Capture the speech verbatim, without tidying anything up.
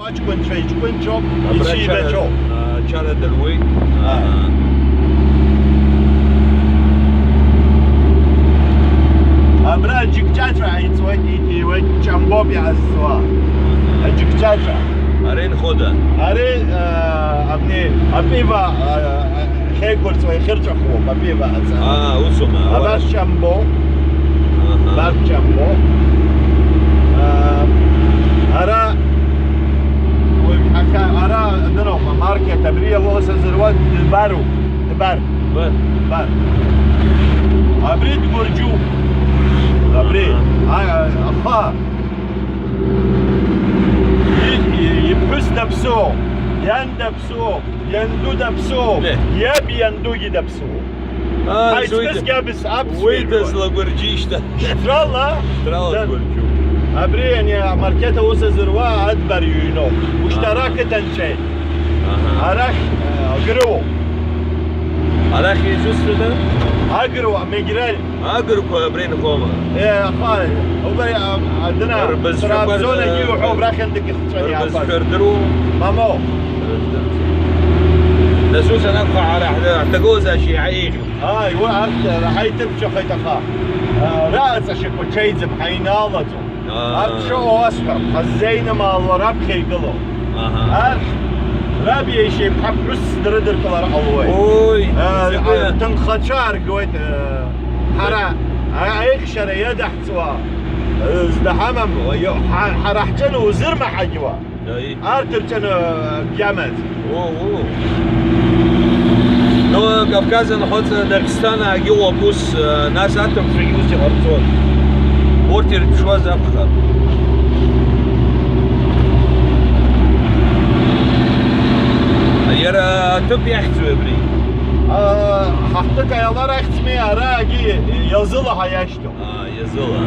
Аҷкәынцәа иҷкәынцәоуп, ицәеибаҵәоуп. Ачара дыруеит. Абра аџьыкҷаҿа ҳаиҵуеит, иҭиуеит, ҷамбоуп иаазҵуа. Аџьыкҷаҿа. Ари нхода? Ари, а, абни, апива, а, ахьеиқәырҵо, ихьырҵәахуа, апива аҵа. Аа, усума? Абас ҷамбо. Аҳа. Абас ҷамбо. А, ара, уажә ҳаха-, ара, адыруама, амаркет, абри иауа сазыруа, дбароуп, дбар. Бар. Дбар. Абри дгәырџьуп. Абри. Аҳа. А, а, аха. И-, и-, иԥҳәыс даԥсоуп, иан даԥсоуп, ианду даԥсоуп, иаб иандугьы даԥсоуп. Ҳаицкысгьы абс-, аԥсуа уи ирҳәон. Дызлагәырџьишьҭа. Шьҭрала, шьҭрала дгәырџьуп. Абри ани амаркет аус азыруа адбар иҩноуп. Ушьҭа ара ақыҭанҵәеит. Аҳа. Арахь, э, Агрыуоуп. Арахь изусҭада? Агрыуа, Мегрель. Агырқәа абра инхома? Е, аха, убри, а, адына, Рбызшәақәа Трабзон р-, агьиуҳәо, абрахьынтәгьы хҵәаны иаақәаз. Рбызшәа рдыруоу? Мамоу. Рыздырӡом. Нас ус анакәха, ҳара ҳҭ-, ҳҭагылазаашьа иаҳа еиӷьуп. Ааи, уи арҭ, раҳа иҭырқәцәахеит, аха, а, раҵашьақәа ҽеиӡам, ҳаинаалаӡом. Аа. Арҭ шыҟоу уасҳәап, ҳаззеинымаало раԥхьа игылоу. Аҳа. Арҭ раб иашьа иԥҳа ԥҳәыс дрыдыркылар ҟалоит. Ой, а, изакәи? А, ҭынхацәа ааргоит, а, ҳара, а, аихшьара иадаҳҵуа, а, зда ҳамам, ио-, ҳа-, ҳара ҳҿы узырмаҳагьуа. Аи. Арҭ рҿы, а, бгьамаӡ. Оо, оо. Ну, Кавказ анхоҵ, Дагестанаагьы ыҟоуп ус, нас аҭырқәцәагьы ус иҟарҵон. Урҭ ирҿшуаз акәхап. Иара аҭыԥ иахьӡуи абри? А, ҳахҭык аиалар ахьӡми, араагьы иазылаҳа иашьҭоу. А, иазыла.